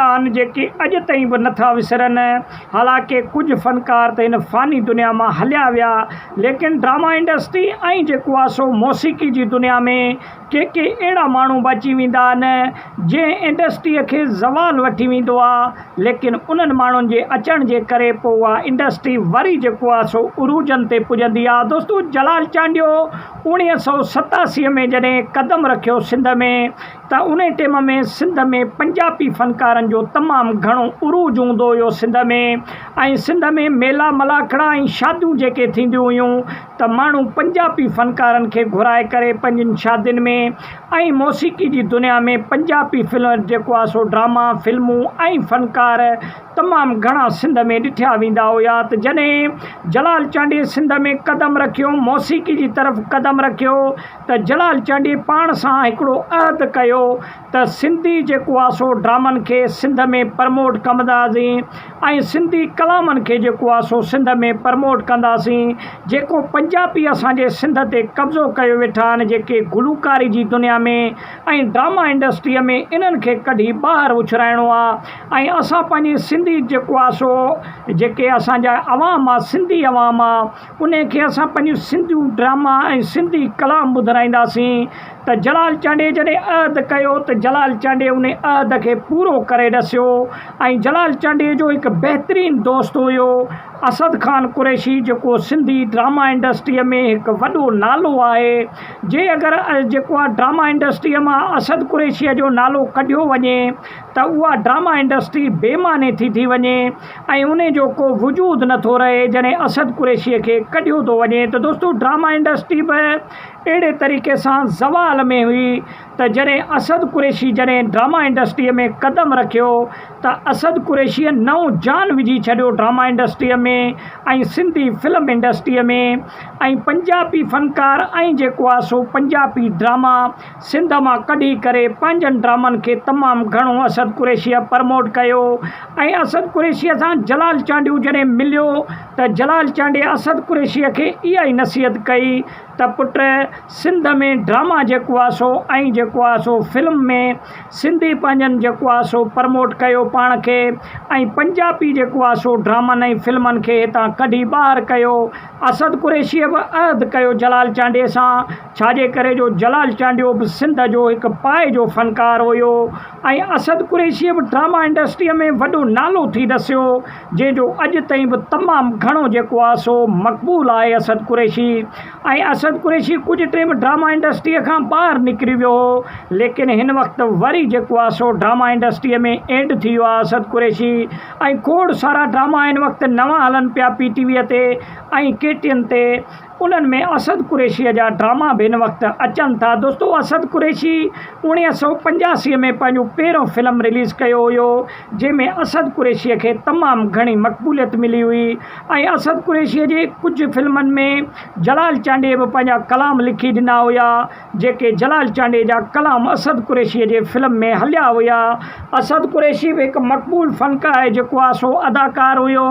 اهڙا آهن جيڪي اڄ تائين به نٿا وسرن. حالانڪه ڪجهه فنڪار ته هن فاني دنيا مان هليا ويا ليڪن ڊراما انڊسٽري ۽ جيڪو آهي سو موسيقي جي دنيا ۾ ڪي ڪي اهڙا ماڻهو به اچي ويندا آهن جنهن انڊسٽريء کي زوال وٺي ويندو آهي ليڪن انهن ماڻهن جي اچڻ جي ڪري پوء اها انڊسٽري وري جيڪو آهي سو عروجن تي پڄندي آهي. دوستو جلال چانڊيو اوڻيهه سئو 87 ۾ جڏهن قدم رکيو سنڌ ۾ ته انهي ٽيم ۾ سنڌ ۾ پنجاپي فنڪارن جو تمام گهڻو عروج هوندو هيو سنڌ ۾ ۽ سنڌ ۾ ميلا ملاکڙا ۽ شاديون جيڪي ٿينديون هيون ته ماڻهو پنجاپي فنڪارن کي گهرائي ڪري پنهنجين شادين ۾ ۽ موسيقي جي دنيا ۾ پنجاپي فلم جيڪو آهي سو ڊراما فلمون ۽ فنڪار تمام گهڻا سنڌ ۾ ڏٺيا ويندا هيا ته جڏهن جلال چانڊيي سنڌ ۾ قدم رکيو موسيقي جي طرف قدم رکيو ته جلال چانڊيي پاڻ سان هڪڙو عهد ڪيو ته سنڌي جيڪو آ سو ڊرامن کي سنڌ ۾ پرموٽ ڪمداسين ۽ سنڌي ڪلامن کي جيڪو آ سو سنڌ ۾ پرموٽ ڪنداسين جيڪو پنجاپي اسان جي سنڌ تي قبضو ڪيو ويٺا آهن جيڪي گلوڪاري جي دنيا ۾ ۽ ڊراما انڊسٽري ۾ انهن کي ڪڍي ٻاهر اڇرائڻو آ ۽ اسان پنهنجي سنڌي جيڪو آ سو جيڪي اسان جا عوام آ سنڌي عوام آ انهي کي اسان پنهنجون سنڌيون ڊراما ۽ سنڌي ڪلام ٻڌرائينداسين ته جلال چانڊيي جڏهن عهد ڪيو ته جلال چانڊيي انهي عهد کي پورو ڪري ڏسيو ۽ جلال چانڊيي جو هڪ بهترين دوست هيو اسد خان قريشي جيڪو سنڌي ڊراما انڊسٽريء ۾ هڪ وڏو نالو آهي جي اگر جيڪو آهي ڊراما انڊسٽريء مان اسد قريشيء جو نالو ڪڍيو وڃي ته اها ڊراما انڊسٽري بي معني ٿي ٿي وڃي ۽ انهي جو ڪو وجود نه ٿو رهي جڏهن اسد قريشي کي ڪڍيو ٿو وڃي ته دوستو ڊراما انڊسٽري به اهڙي طريقي سان زوال ۾ هئي ته جڏهن اسد قريشي جڏهن ڊراما انڊسٽري ۾ قدم رکيو ته اسد قريشي نئون جان وجهي ڇڏيو drama industry ۾ ۽ Sindhi film industry ۾ ۽ Punjabi فنڪار ۽ جيڪو آهي سو پنجابي ڊراما سنڌ مان ڪڍي ڪري پنهنجن ڊرامن کي تمام گهڻو اسد قريشيء پرموٽ ڪيو ۽ اسد قريشيء سان جلال چانڊيو جڏهن مليو ته جلال چانڊيي اسد قريشيء کي اها ئي نصيحت ڪئي ته پٽ سنڌ ۾ ڊراما جيڪو آ سو ۽ جيڪو آ سو فلم ۾ سنڌي پنهنجن جيڪو آ سو پرموٽ ڪيو پاڻ کي ۽ پنجابي جيڪو آ سو ڊرامن ۽ فلمن کي هتان ڪڍي ٻاهر ڪيو. اسد قريشيء به عهد ڪيو جلال چانڊيي سان ڇاجي ڪري جو جلال چانڊيو به سنڌ جو هڪ پائي جو فنڪار هيو ۽ اسد قريشيء به ڊراما انڊسٽريء ۾ وڏو نالو ٿي ڏسيو جنهن جو اڄ تائين به تمام گهڻو جيڪو آهي سو مقبول آهي اسد قريشي ۽ اسد قريشي ڪجهه ٽيم ڊراما انڊسٽريء کان ٻاهر نڪري ويو هو ليڪن هن وقت وري جيڪو آهي سو ڊراما انڊسٽريء ۾ اينڊ ٿي ويو آهي اسد قريشي ۽ کوڙ سارا ڊراما هن وقت نوان هلن پيا پي ٽي ويء تي ۽ ڪي ٽي اين تي انهن ۾ اسد قريشيء جا ڊراما به هن وقت اچن ٿا. دوستو اسد قريشي 1985 ۾ پنهنجو پهريون فلم رليز ڪيو هيو جنهن ۾ اسد قريشيء کي تمام گهڻي مقبوليت ملي هئي ۽ اسد قريشيء جي ڪجهه فلمن ۾ جلال چانڊيي به پنهنجا ڪلام لکي ڏنا هيا جيڪي جلال چانڊيي جا ڪلام اسد قريشيء جي فلم ۾ هليا هيا. اسد قريشي به هڪ مقبول فنڪار جيڪو آهي سو اداڪار هيو.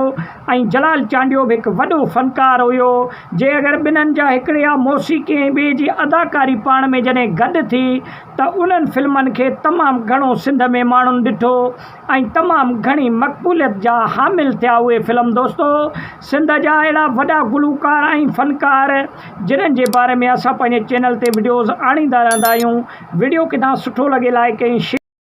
۽ جلال چانڊيو به هڪ وڏو فنڪار هيو، جي اگر ٻنهن جا هڪڙي آ موسيقي ۽ ٻئي جي اداڪاري پاڻ ۾ جڏهن گڏ ٿي ته انهن فلمن کي تمام گهڻو سنڌ ۾ ماڻهن ڏٺو ۽ تمام گهڻي مقبوليت جا حامل ٿيا اهي فلم دوستو سنڌ جا اهڙا وڏا گلوڪار ۽ فنڪار جنھن جي باري ۾ اسان پنهنجي چينل تي وڊيوز آڻيندا رهندا آهيون وڊيو ڪٿان سٺو لڳي لائيڪ ۽ شيئر.